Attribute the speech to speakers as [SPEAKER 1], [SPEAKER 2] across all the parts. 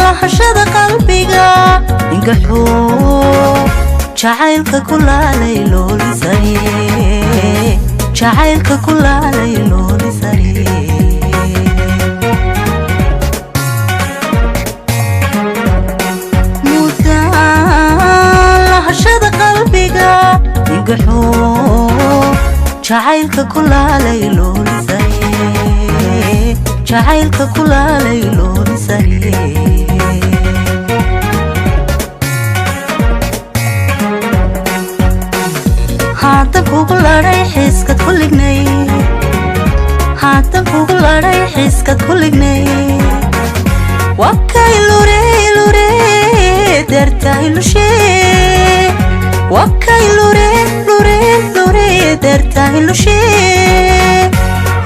[SPEAKER 1] Lahashada qalbiga ingaxuu jacaylka ku laalay loolisare, jacaylka ku laalay loolisare. Lahashada qalbiga ingaxuu jacaylka ku laalay loolisare, jacaylka ku laalay loolisare. Haatan kugu ladhay xiiskad ku lignay, haatan kugu ladhay xiiskad ku lignay. Wakay lure lure dertailushe, wakay lure lure lure dertailushe.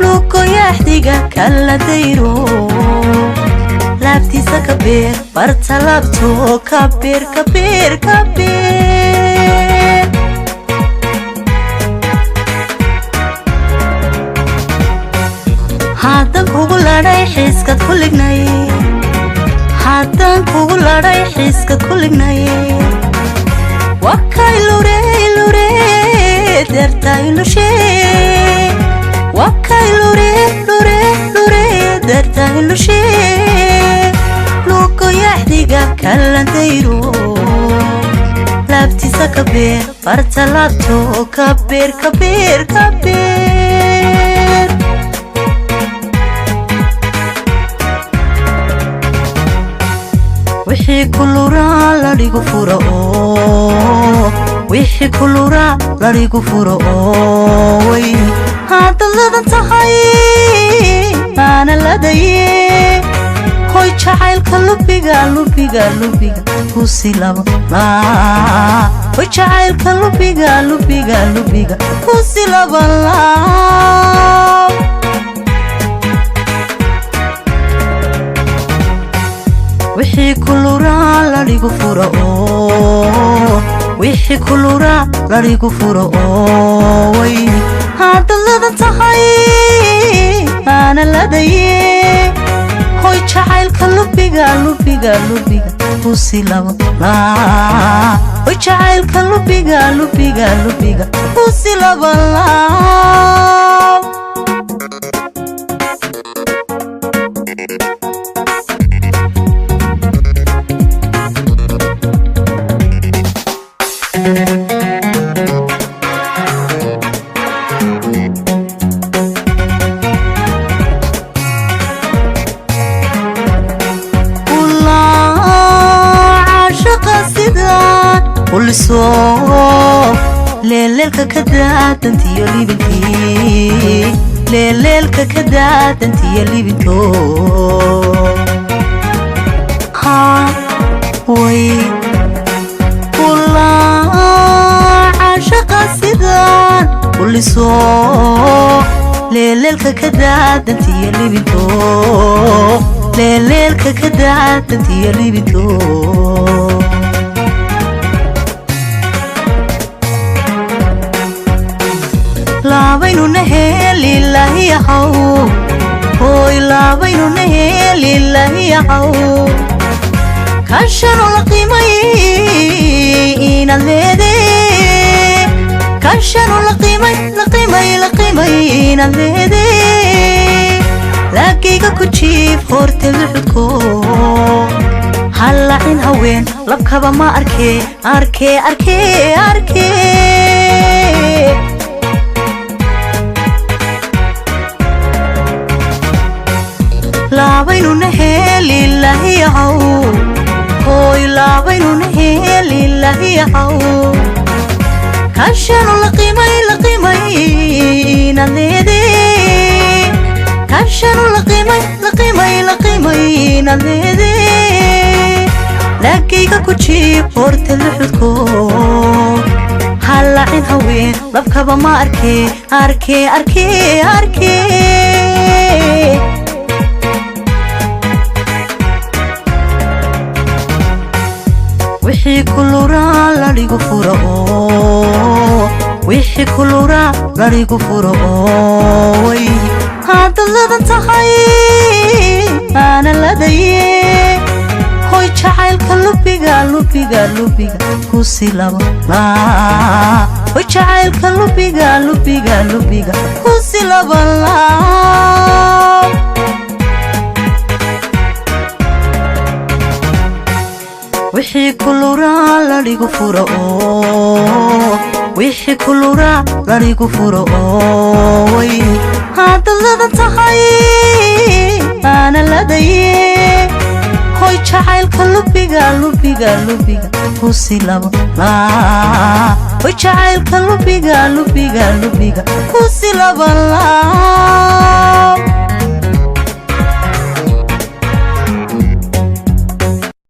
[SPEAKER 1] Lugoyaxdiga kala dayro, laabtiisa ka beer barta laabto, ka beer, ka beer, ka beer. Haddaan kugu ladhay xiiskad ku lignay, haddaan kugu ladhay xiiskad ku lignay. Wakay lure lure dertailushe, wakay lure lure lure dertailushe. Lugoyaxdiga kala dayro, laabtiisa ka beer barta laabto, ka beer, ka beer, ka beer. Wixii ku luraa ladhigu furo oo, wixii ku luraa ladhigu furo oo way. Haddaad ladan tahay maana ladaye, hoy jacaylka lubiga lubiga lubiga kusi laba laa, hoy jacaylka lubiga lubiga lubiga kusi laba laab. Wixii ku luraa ladhigu furo oo, wixii ku luraa ladhigu furo oo way. Haddaad ladan tahay maana ladaye, hoy jacaylka lubiga lubiga lubiga kusi laba laa, hoy jacaylka lubiga lubiga lubiga kusi laba laab. Caashaqa sidaan uliso, leeleelka ka daadantiyo libintii, leeleelka ka daadantiyo libinto. Ha way caashaqa sidaan uliso, leeleelka ka daadantiyo libinto, leeleelka ka daadantiyo libinto. Laabaynuna heelilahiyahow, hooy laabaynuna heelilahiyahow. Kaashanu la qiimay inaad leedee, kaashanu la qiimay la qiimay la qiimay inaad leedee. Laagayga ku jiif horteed luxudko, hallacin haween labkaba ma arkee, arkee, arkee, arkee. Laabaynuna heelilahiyahow, hooy laabaynuna heelilahiyahow. Kaashanu la qiimay la qiimay inaad leedee, kaashanu la qiimay la qiimay la qiimay inaad leedee. Laagayga ku jiib horta luxudko, hallacin haween labkaba ma arkee, arkee, arkee, arkee. Wixii kuluraa ladhigu furo oo, wixii kuluraa ladhigu furo oo, way haddaad ladan tahay aana ladaye. Hoy jacaylka lubiga lubiga lubiga kusi laba laa. Hoy jacaylka lubiga lubiga lubiga kusi laba laa. Wixii kuluraa ladhigu furo oo, wixii kuluraa ladhigu furo oo, way haddaad ladan tahay aana ladaye. Hoy jacaylka lubiga lubiga lubiga kusi laba laa. Hoy jacaylka lubiga lubiga lubiga kusi laba laa.